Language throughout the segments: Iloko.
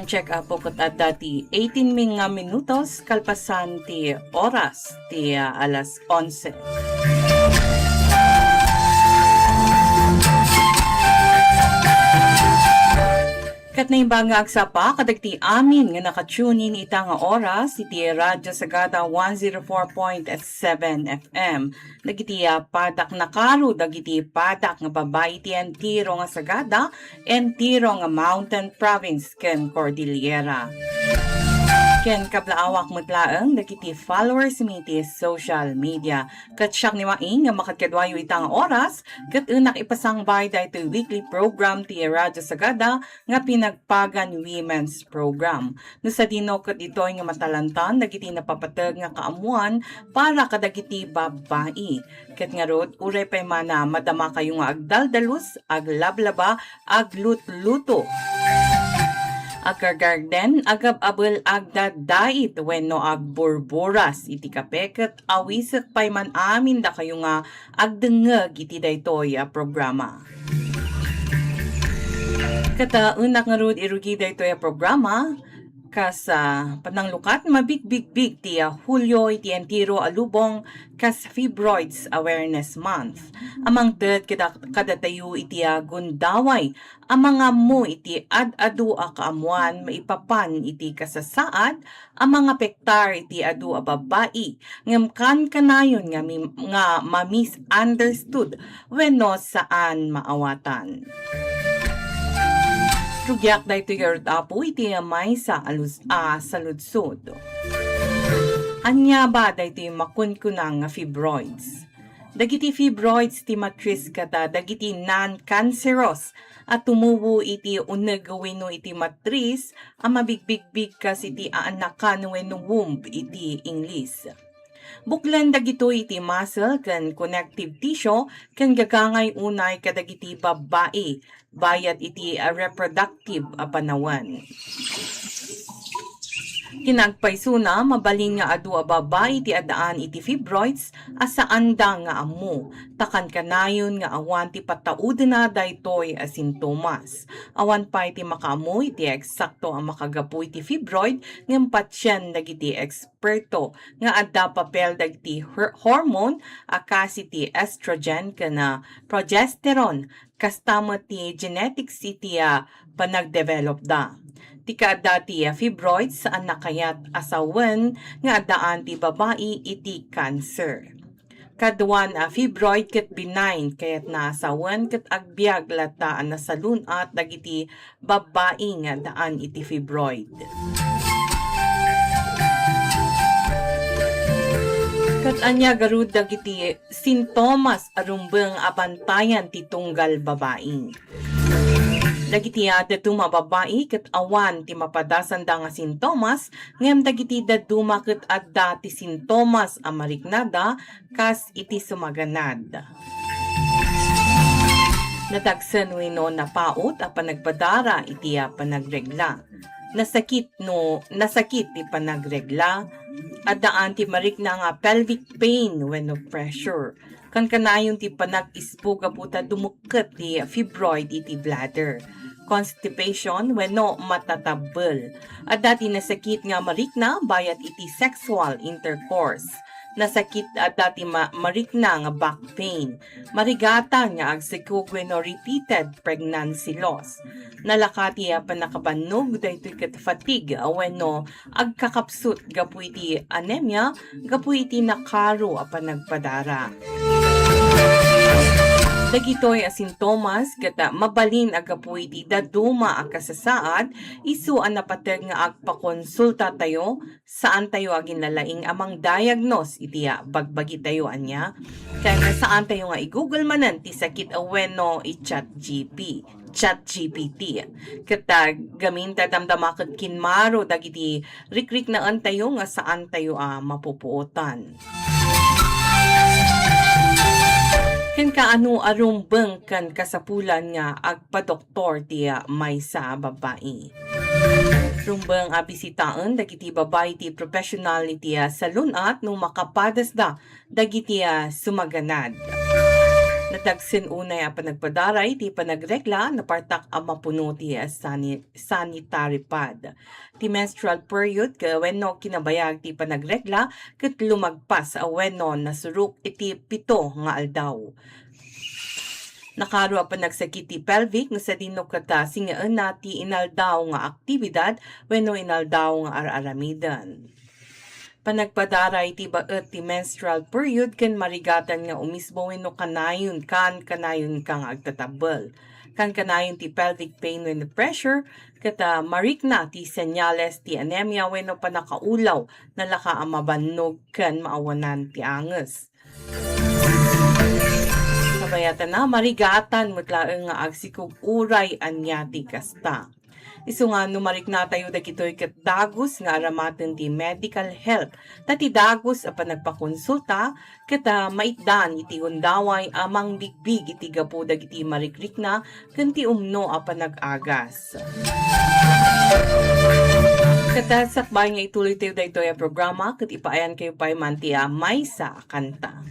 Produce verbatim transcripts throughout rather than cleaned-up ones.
Check up po ket adda ti eighteen min nga minutos kalpasan ti oras ti, ah, alas onse. Ket naimbag nga agsapa kadagiti amin nga naka-tune in ita nga oras iti Radyo Sagada one zero four point seven F M. Dagiti, ah, padak nakaro, dagiti padak nga babbai ti entiro nga Sagada, entiro nga Mountain Province ken Cordillera. Ken kablaawak met laeng dagiti followers mi iti social media. Ket siak ni Maing nga makadkaduayo ita nga oras, ket enak ipasangbay daytoy weekly program ti Radyo Sagada nga pinagpagan Women's Program. No sadino ket ditoy nga matalantan dagiti napapateg nga kaamuan para kadagiti babbai. Ket ngarud, uray pay man a madamakayo nga agdaldalus, aglablaba, aglutluto, aggargarden, agab-abel, agdadait, wenno agburburas iti kape, ket awisek pay man amin dakayo nga agdengngeg iti daytoy a programa. Ket, ah, enak ngarud irugi daytoy a programa, kas, ah, pananglukat, mabigbigbig ti, ah, Hulio iti entiro a lubong kas Fibroids Awareness Month. A mangted kada-, kadatayo iti, ah, gundaway a mangammo iti ad-adu a kaamuan maipapan iti kasasaad a mangapektar iti adu a babbai, ngem kankanayon nga mi-, nga ma-misunderstood wenno saan maawatan. Rugiak daytoy garud, Apo, iti maysa a lus-, a saludsod. Ania ba daytoy makunkuna nga fibroids? Dagiti fibroids ti matris ket dagiti non-cancerous a tumubo iti uneg wenno iti matris a mabigbigbig kas iti aanakan wenno womb iti Ingles. Buklen dagitoy iti muscle ken connective tissue ken gagangay unay kadagiti babbai bayat iti, ah, reproductive a panawen. Kinaagpaysona, mabalin nga adu a babbai ti addaan iti fibroids a saanda nga ammo, ta kankanayon nga awan ti pataudena daytoy a sintomas. Awan pay ti makaammo iti eksakto a makagapu iti fibroid ngem patien dagiti eksperto nga adda papel dagiti her-, hormone a kas iti estrogen ken, ah, progesterone, kasta met ti genetics iti, ah, panagdevelopda. Ti kaadda ti, ah, fibroids, saan a kayat a sawen nga addaan ti babbai iti cancer. Kaduan a fibroid ket benign, kayatna a sawen ket agbiag latta a nasalun-at dagiti babbai nga addaan iti fibroid. Ket ania garud dagiti sintomas a rumbeng a bantayan ti tunggal babai? Dagiti, ah, dadduma a babbai ket awan ti mapadasanda nga sintomas, ngem dagiti dadduma ket adda ti sintomas a mariknada kas iti sumaganad. Nadagsen wenno napaut a panagpadara iti, ah, panagregla. Nasakit no nasakit ti panagregla. Addaan ti marikna nga pelvic pain wenno pressure. Kankanayon ti panag-ispo gapu ta dumukket ti fibroid iti bladder. Constipation wenno matatabbel. Adda ti nasakit nga marikna bayat iti sexual intercourse. Nasakit adda ti ma-, marikna nga back pain. Marigatan nga agsikog wenno repeated pregnancy loss. Nalaka ti, ah, pannakabannog daytoy ket fatigue, ah, wenno agkakapsut gapu iti anemia, gapu iti nakaro a panagpadara. Dagitoy a sintomas ket, ah, mabalin a gapu iti dadduma a kasasaad, isu a napateg nga agpakonsultatayo, saantayo aginlalaing a mangdiagnose iti, ah, bagbagitayo ania. Ken saantayo nga i-Google manen ti sakit wenno i-Chat G P, Chat G P T. Ket, ah, gamin ta damdama ket kinmaro dagiti rikriknaentayo nga saantayo a mapupuotan. Ken kaano a rumbeng ken kasapulan nga agpadoktor ti, ah, maysa a babbai? Rumbeng a bisitaen dagiti babbai ti professional iti, ah, salun-at no makapadasda dagiti, ah, sumaganad. Dagsen unay a panagpadara iti panagregla, napartak a mapuno ti sani-, sanitary pad. Ti menstrual period ket wenno kinabayag ti panagregla ket lumagpas a wenno nasurok iti pito nga aldaw. Nakaro a panagsakit ti pelvic no sadino ket, ah, singaenna ti inaldaw nga aktibidad wenno inaldaw nga ar-aramiden. Panagpadara iti baet ti menstrual period ken marigatan nga umisbo wenno kanayon, kan-, kanayonka nga agtatabbel. Kan-, kanayon ti pelvic pain wenno pressure, ket, ah, marikna ti senyales ti anemia wenno pannakaulaw, nalaka a mabannog ken maawanan ti anges. Kabayatanna, marigatan met laeng nga agsikog uray ania ti kasta. Isu nga no mariknatayo dagitoy ket dagus nga aramaten ti medical health, ta ti dagus a panagpakonsulta ket, ah, maitdan iti gundaway a mangbigbig iti gapu dagiti marikrikna ken ti umno a panag-agas. Ket, ah, sakbay nga ituloytayo daytoy a programa, ket ipaayankayo pay man ti, ah, maysa a kanta.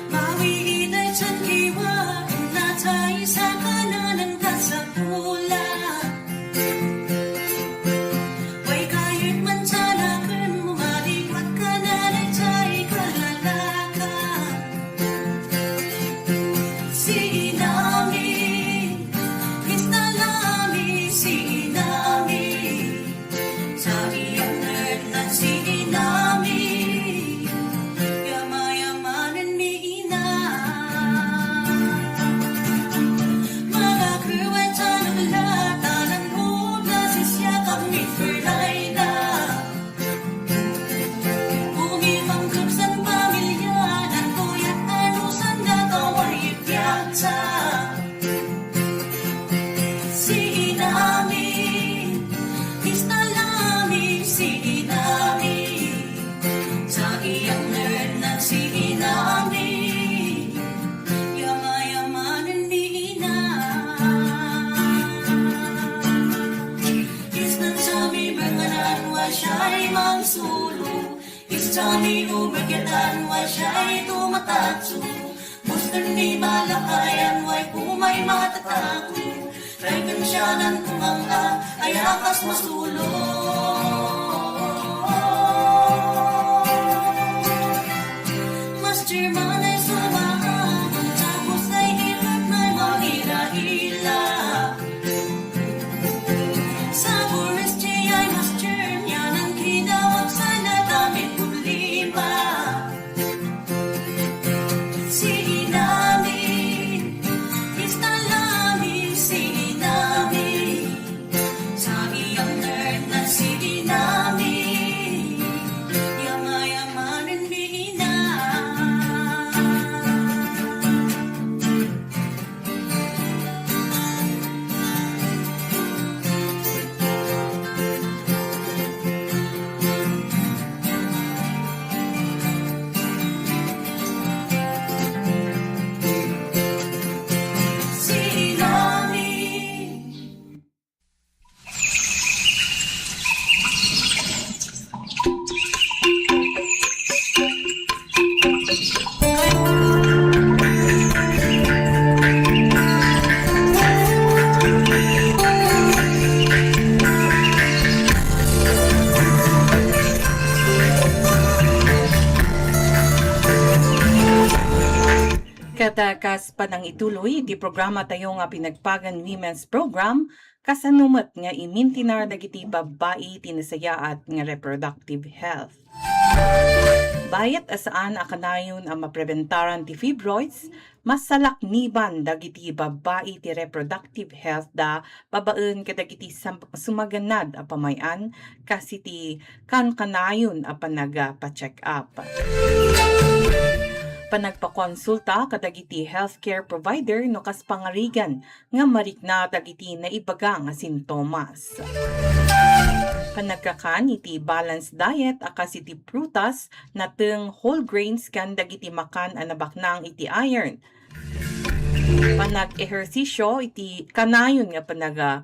Mawiiday ti kiwa, natay sa kananan kasapula. Way kayat man sana ken mumalipat ka na daytoy kalalaka. Sinami, istalami, sinami. Sa iyang nerd na sinami. Yamayamanen mi ina. Mga kruwet a nagla, tanan mo na sisya kami ferlay na. Umipang groups ng pamilya, nan kuya, ano sanda kaway ipiagsa. Sinami, istalami, sinami. Sa iyang nerd na sinami. Yamayamanen mi ina. Isnan sami berkanan wa siya'y mangsulo. Isami uberketan wa siya'y tumatatso. Gusto ni malakayan way kumay matatago. Kay kansyanan kumang a, ayakas masulo. Master manay sumaan, tapos ay ipat na mangila-ila. Sa Boris J I Master, yan ang kinawag sa nadamit problema. Sinami, istalami, sinami. Sa iyang nerd na sinami. Yamayamanen mi ina. Ket, ah, kas panangituloy ti programa tayo nga Pinagpagan Women's Program, kasano met nga imintinar dagiti babbai ti nasayaat nga reproductive health? Bayat a saan a kanayon a mapreventaran ti fibroids, masalakniban dagiti babbai ti reproductive health da babaen kadagiti sam-, sumaganad a pamay-an, kas iti kankanayon a panagpa-check-up. Panagpakonsulta kadagiti healthcare provider no kas pangarigan nga marikna dagiti naibaga nga sintomas. Panagkakan iti balanced diet a kas iti prutas, nateng, whole grains, ken dagiti makan a nabaknang iti iron. Panag-ehersisyo iti kanayon nga panag-, ah,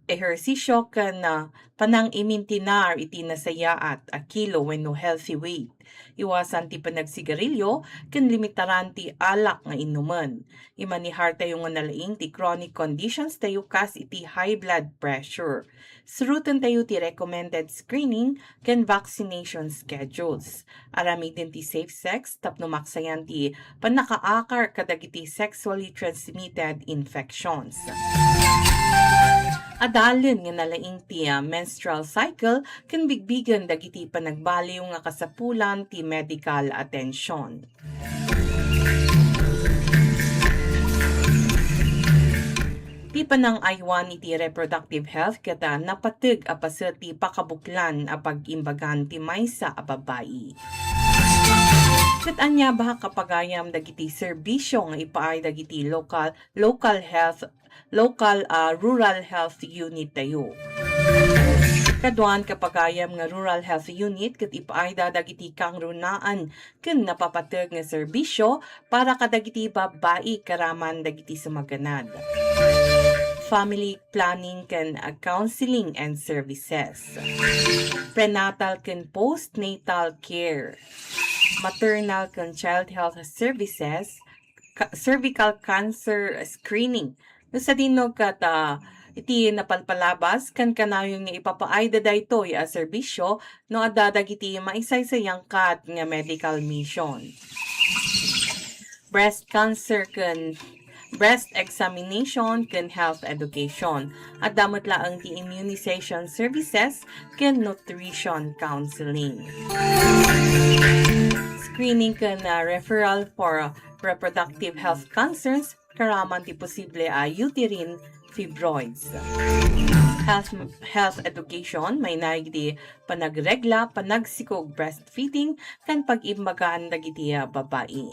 ehersisyo ken, ah, panangimintinar iti nasayaat a kilo wenno healthy weight. Iwasan ti panagsigarilyo ken limitaran ti alak nga inumen. Imanihartayo nga nalaing ti chronic conditions tayo kas iti high blood pressure. Surotentayo ti recommended screening ken vaccination schedules. Aramiden ti safe sex tapno maksayan ti pannakaakar kadagiti sexually transmitted infections. Adalen nga nalaing ti, ah, menstrual cycle ken bigbigen dagiti panagbaliw nga kasapulan ti medical attention. Ti panangaywan iti reproductive health ket, ah, napateg a paset ti pakabuklan a pag-imbagan ti maysa a babbai. Ket ania ba, kapagayam, dagiti serbisio nga ipaay dagiti local, local health, local, ah, rural health unit tayo? Kaduan, kapagayam, nga rural health unit ket ipaayda dagiti kangrunaan ken napapateg nga serbisio para kadagiti babbai karaman dagiti sumaganad. Family planning ken, ah, counseling and services. Prenatal ken postnatal care. Maternal ken child health services, ka-, cervical cancer screening. No sadino ket, ah, iti napalpalabas, kankanayon nga ipapaayda daytoy a serbisio no adda dagiti maisaysayangkat nga medical mission. Breast cancer ken breast examination ken health education. Adda met laeng ti immunization services ken nutrition counseling. Screening ken, ah, referral for reproductive health concerns karaman ti posible a uterine fibroids. Health, health education, mainaig ti panagregla, panagsikog, breastfeeding, ken pag-imbagan dagiti, ah, babbai.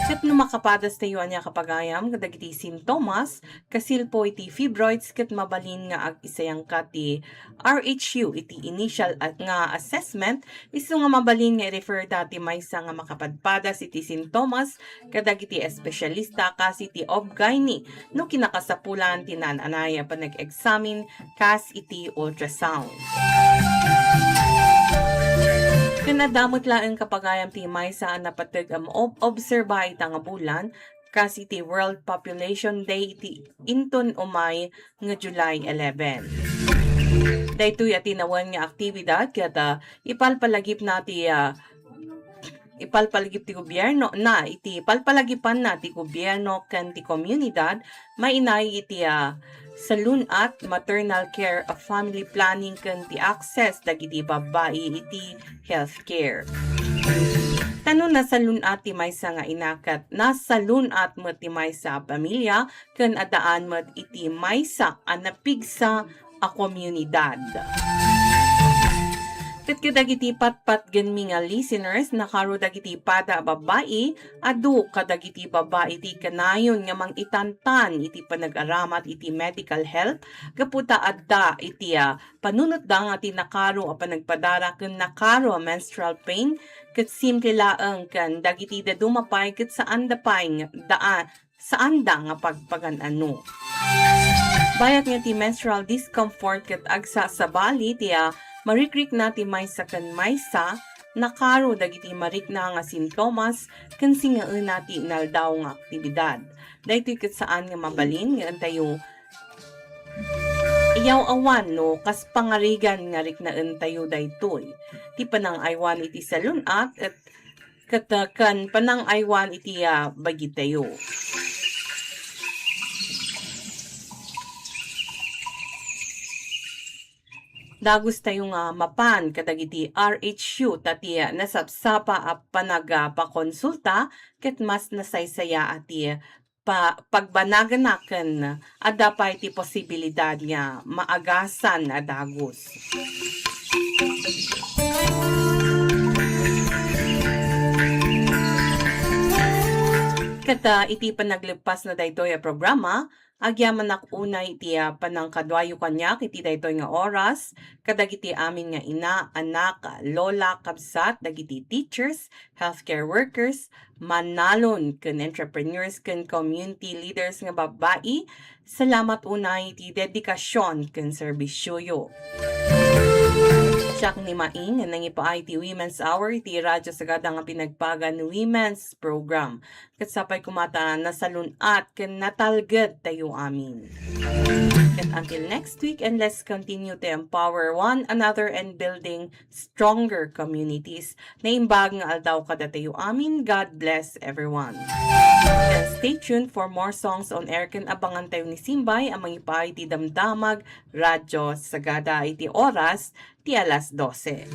Ket no makapadas tayo ania, kapagayam, kadagiti sintomas, kasilpo iti fibroids, ket mabalin nga ag-isayangka ti R H U iti initial a-, nga assessment, isu nga mabalin nga i-refer da ti maysa nga makapadpadas iti sintomas kadagiti espesyalista kas iti ob-gyne no kinakasapulan ti naan-anay a panag-examine kas iti ultrasound. Ken adda met laeng, kapagayam, ti maysa a napateg a maob-obserba ita nga bulan kas iti World Population Day iti inton umay nga July eleven. Daytoy a tinawen nga aktibidad ket, ah, ipalpalagipna ti, ah, ipalpalagip ti gobierno na iti palpalagipanna ti gobierno ken ti komunidad, mainaig iti, ah, salun-at, maternal care, ah, family planning ken ti access dagiti babbai iti healthcare. Ta no nasalun-at ti maysa nga ina ket nasalun-at met ti maysa a pamilia ken addaan met iti maysa a napigsa a komunidad. Ket kadagiti patpatgenmi nga listeners, nakaro dagiti pada a babbai, adu kadagiti babbai ti kanayon nga mangitantan iti panag-aramat iti medical health gapu ta adda iti, ah, panunotda nga ti nakaro a panagpadara ken nakaro a menstrual pain ket simple laeng ken dagiti dadduma pay ket saanda pay nga daan, saanda nga pagpagan-ano. Bayat nga ti menstrual discomfort ket agsasabali ti, ah, marikrikna ti maysa ken maysa, nakaro dagiti marikna nga sintomas ken singaena ti inaldaw nga aktibidad. Daytoy ket saan nga mabalin nga entayo iyaw-awan no kas pangarigan nga riknaentayo daytoy. Ti panang-aywan iti salun-at et ket, ah, ken panang-aywan iti, ah, bagitayo. Dagustayo nga mapan kadagiti R H U ta ti nasapsapa a panagapakonsulta ket mas nasaysaya a ti pa-, pagbanagana ken adda pay ti posibilidad nga maagasan a dagus. Ket, ah, iti panagleppasna daytoy a programa, agyamanak unay iti, ah, panangkaduayo kaniak iti daytoy nga oras, kadagiti amin nga ina, anak, lola, kabsat, dagiti teachers, healthcare workers, manalon ken entrepreneurs ken community leaders nga babbai. Salamat unay iti dedikasyon ken serbisyoyo. Siak ni Maing, nangipaay ti Women's Hour iti Radyo Sagada nga pinagpagan Women's Program. Ket sapay koma ta nasalun-at ken natalged tayo amin. Ket until next week, and let's continue to empower one another and building stronger communities. Naimbag nga aldaw kadatayo amin. God bless everyone. And stay tuned for more songs on air ken abangan tayo ni Simbay a mangipaay ti Damdamag Radyo Sagada iti oras ti alas dose.